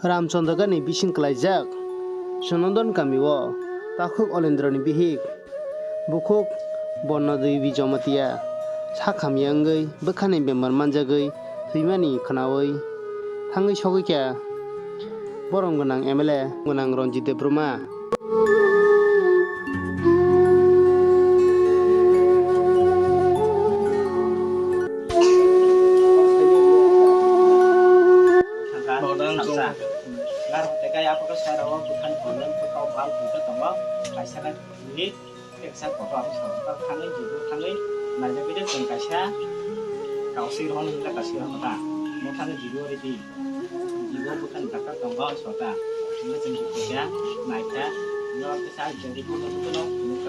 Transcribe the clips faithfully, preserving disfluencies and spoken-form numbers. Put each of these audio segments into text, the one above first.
Ramchandra gani bising kwlaijak Sunadon kami o takhuk Olendro ni bihik bukhuk Borna Devi Jamatia sak hamya wngwi bwkhani bemar manjagwi thwimani khwnawi thangwi sogwi kha borom gwnang M L A gwnang Ranjit Debbarma. Teksa. Gar hote kai apoko sara o bwkhani problem kok bal kok tongo. Kaisa ka ni teksa kotor ang sa. Thangwi jibo thangwi naina bide chwng kaisa kausik rohon hwnka kausik rohon ta. Mo thangwi jibo ridi. Jibo bwkhani dakar tongo sota. Hwnba chwng kaisa naikha. Yo teksa jodi kono kono.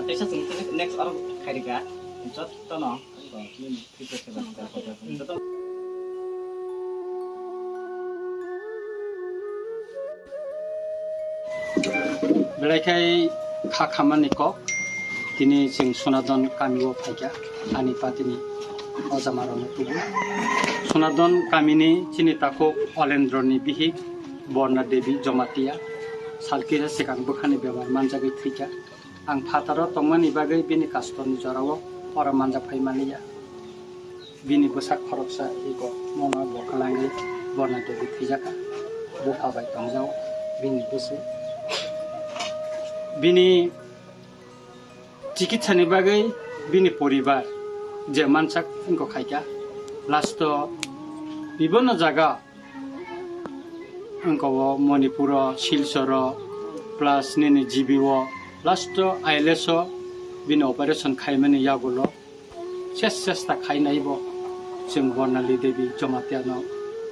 Teksa chwng next oro khairika. Jottono. Belai khai kha khamani kok, tini chwng Sunadon kami o phaikha, ani patini ojama rokno tubu. Sunadon kamini chini takhuk Olendroni bihik Borna Devi Jamatia, salkisa swkang bwkhani bemar manjagwi thwikha. Ang phataro tongmani bagwi bini kastorni jorao oro manjak phai manliya. Bini bwsak khoroksa ego mono bo kwlangwi Borna Devi thwijakha. Bupha bai tongjao bini bwswi. Bini chikitsani bagwi bini poribar je mansak wngkha khaikha. Last o bibonno jaga wngkha o Manipur o, Silchar o, plus nini G B o, last o I L S o bini operation khaimani yagulo ses chesta khainai bo chwng Bornali Devi Jamatia no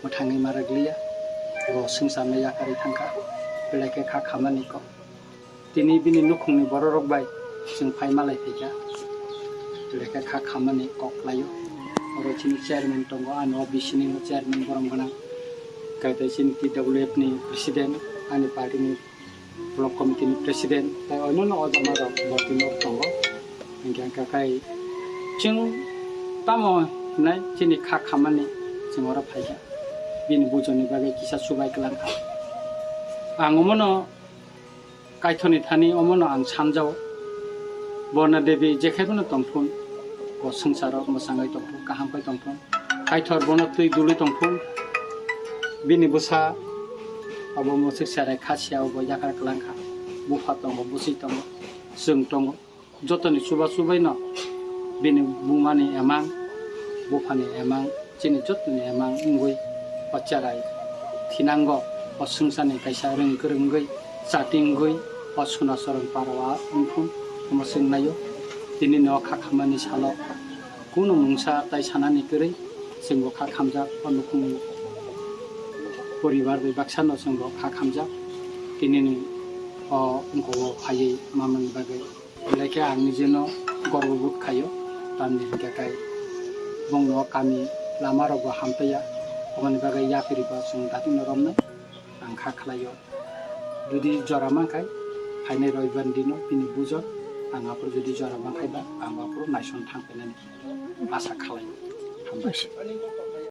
mwthangwi ma rwgliya. Bo swngcharno yakarwi thangkha, belai khe kha khamani kok. Tini bini nukhungni bororok bai chwng phai malai phaikha. Lekha kha khamani kok khlaio. Oro chini chairman tongo, ani O B C ni chairman borom gwnang. Kaitai chini T W F ni president, ani party ni block committee ni president, tai oinoni ojama rok bo tini oro tongo. Hingke hingke kai chwng tamo hinai chini kha khamani chwng oro phaikha. Bini bujoni bagwi kisa chubai kwlangkha. Ang omono Kaithorni thani omono ang sanjao, Borna Devi jekhaibano tongthun, bo swngcharo mwchangwi tongthun, kaham khe tongthun. Kaithor bono twi dulwi tongthun, bini bwsa abo mwswk serai kha siya, obo yakar kwlangkha, bupha tongo, bwswi tongo, chwng tongo. Jotoni chuba chubaino bini bumani emang, buphani emang, chini jotoni emang wngwi o cherai thinango, o swngcharni kaisa rwng kwrwngwi chatingwi o Sunasorong parao wngthun, omo swngnaio. Tinino kha khamani salo kunu mungsa tai sanani kwrwi chwngbo kha khamjak, o nukhungni poribar bai baksano chwngbo kha khamjak. Tinini o wngkoko phaiwi mamani bagwi. Belai khe ang nijeno gorbo bodh khaio, tamni hinkhe kai bongno kami lama rokbo hamtaiya, aboni bagwi yapri bo chwng datimno romnai ang kha khlaio. Jodi jora mankhai, phainai roibar dino bini bujon, ang aphuru jodi jora mankhaiba, ang aphuru naisong thangphainani asa khlaio. Hambai.